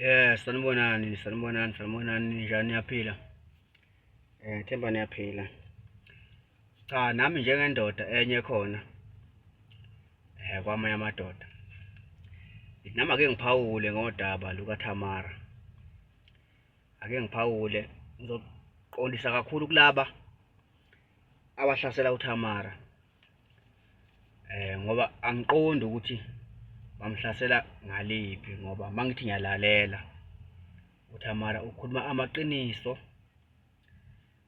Sanibonani, sanibonani, sanibonani, ninjani, niyaphila? Ngithemba niyaphila. Cha, nami njengendoda enye khona kwamanye amadoda. Ngithi nami ake ngiphawule ngodaba lukaThamara. Ake ngiphawule, ngizoqondisa kakhulu kulaba abahlasela uThamara. Ngoba angiqondi ukuthi bamhlasela ngaliphi, ngoba mangithi ngiyalalela uThamara ukhuluma amaqiniso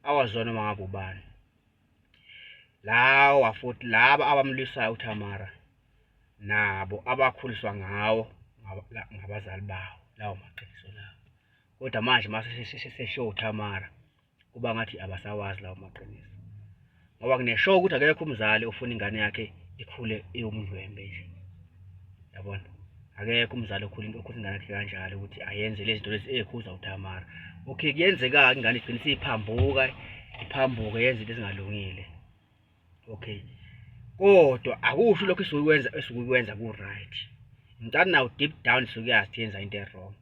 awaziwa noma ngabe ubani. Lawa futhi laba abamlwisayo uThamara nabo abakhuliswa ngawo ngabazali bawo lawo maqiniso lawo. Kodwa manje mase seseshow uThamara kuba ngathi abasawazi lawo maqiniso, ngoba kuneshow ukuthi akekho umzali ofuna ingane yakhe ikhule iwumdlwembe nje, yabona. Akekho umzali okhula okhulisa ingane yakhe kanjalo ukuthi ayenze lezi zinto lezi ey'khuza uThamara. Okay, kuyenzeka-ke ingane igcine isiphambuka, iphambuke yenze into ezingalungile, okay, kodwa akusho lokho esuke ikwenza, esuke ikwenza ku-right. Ngicabanga nawo deep down isuke yazi ukuthi yenza into e-wrong.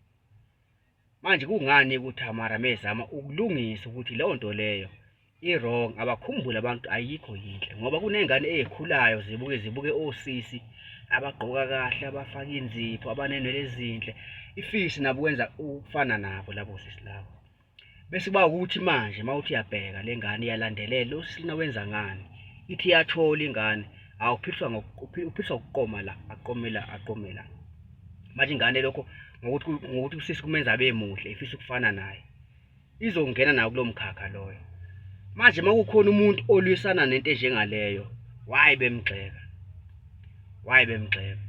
Manje kungani uThamara mezama ukulungisa ukuthi leyo nto leyo i-wrong, abakhumbule abantu ayikho yinhle, ngoba kuney'ngane ey'khulayo zibuke zibuke osisi abagqoka kahle, abafaka inzipho, abanenwele ezinhle, ifisi nabo ukwenza ukufana nabo labo sisi labo. Bese kuba ukuthi manje uma uthi uyabheka le ngane iyalandelela lo sisi lona wenza ngani, ithi iyathola ingane, awuphiliswa uphiliswa ukuqoma la, aqome la, aqome la. Manje ingane lokho ngokuthi usisi kumenza abe muhle, ifisa ukufana naye, izongena nayo kulo mkhakha loyo. Manje uma kukhona umuntu olwisana nento enjengaleyo, why bemgxeka? Why bemgxeka?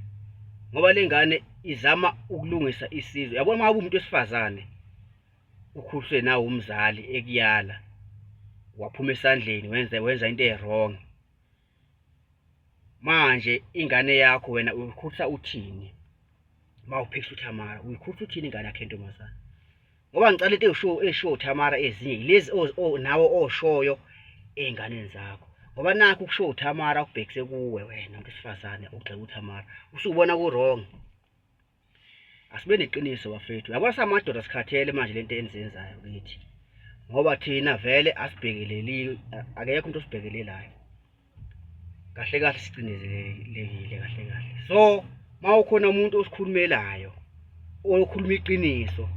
Ngoba le ngane izama ukulungisa isizwe. Yabona uma umuntu wesifazane ukhuliswe nawe umzali ekuyala, waphuma esandleni wenza into e-wrong. Manje ingane yakho wena uyikhulisa uthini? Uma uphikisa uThamara, uyikhulisa uthini ingane yakhe yentombazane? Ngoba ngicela into eyisho esho uThamara ezinye yilezi nawe oshoyo ey'nganeni zakho. Ngoba nakho ukusho uThamara ukubhekise kuwe wena muntu wesifazane ugxeka uThamara, usubona ku-wrong. Asibe neqiniso bafethu, yabona samadoda sikhathele manje lento enizenzayo kithi, ngoba thina vele asibhekeleli, akekho umuntu osibhekelelayo kahle kahle, sicindezelekile kahle kahle. So uma ukhona umuntu osikhulumelayo okhuluma iqiniso,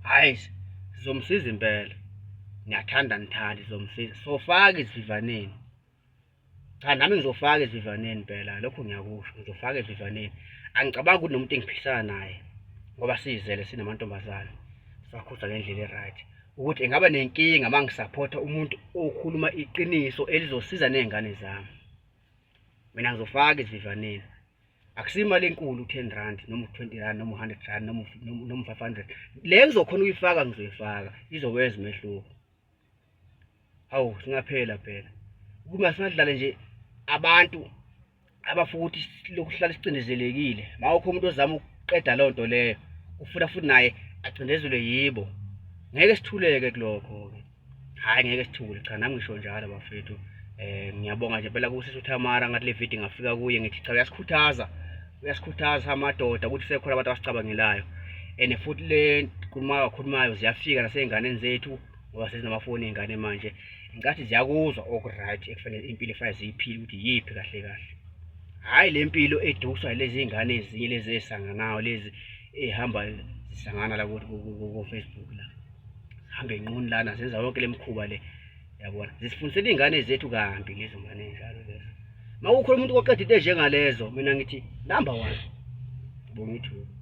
hhayi sizomsiza impela, niyathanda nithandi sizomsiza, sofaka esivivaneni. Cha, nami ngizofaka esivivaneni phela, lokho ngiyakusho, ngizofaka esivivaneni. Angicabangi ukuthi nomuntu engiphisana naye, ngoba siyizele sinamantombazane, sakhuzwa ngendlela e-right, ukuthi engaba nenkinga uma ngisaphotha umuntu okhuluma iqiniso elizosiza ney'ngane zami. Mina ngizofaka esivivaneni. Akusiyo imali enkulu u-10 rand noma u-20 rand noma u-100 rand noma u-500. Le engizokhona ukuyifaka ngizoyifaka, izokwenza umehluko. Hawu, singaphela phela uma singadlale nje abantu abafuna ukuthi lokhu sihlale sicindezelekile. Mawukho umuntu ozama ukuqeda leyo nto leyo, ufuna futhi naye acindezelwe yibo. Ngeke sithuleke kulokho-ke, hhayi ngeke sithule. Cha, nami ngisho njalo bafethu. Ngiyabonga nje impela kusisi uThamara, ngathi le video ingafika kuye, ngithi cha, uyasikhuthaza, uyasikhuthaza amadoda ukuthi sekhona abantu abasicabangelayo, and futhi le khuluma kakhulumayo ziyafika nasey'nganeni zethu, ngoba sezinamafoni iy'ngane manje, ngicathi ziyakuzwa oku-right ekufanele impilo efanele ziyiphile ukuthi yiphi kahle kahle, hhayi le mpilo edukiswa lezi ngane ezinye lezi ey'sanganayo lezi ey'hamba zisangana la ko-Facebook la, zihambe nqunu lana zenza yonke le mikhuba le, yabona, zisifundisela iy'ngane zethu kambi lezo ngane ey'njalo lezo. Uma kukhona umuntu oqeda into enjengalezo, mina ngithi number one, ngibonga ithuba.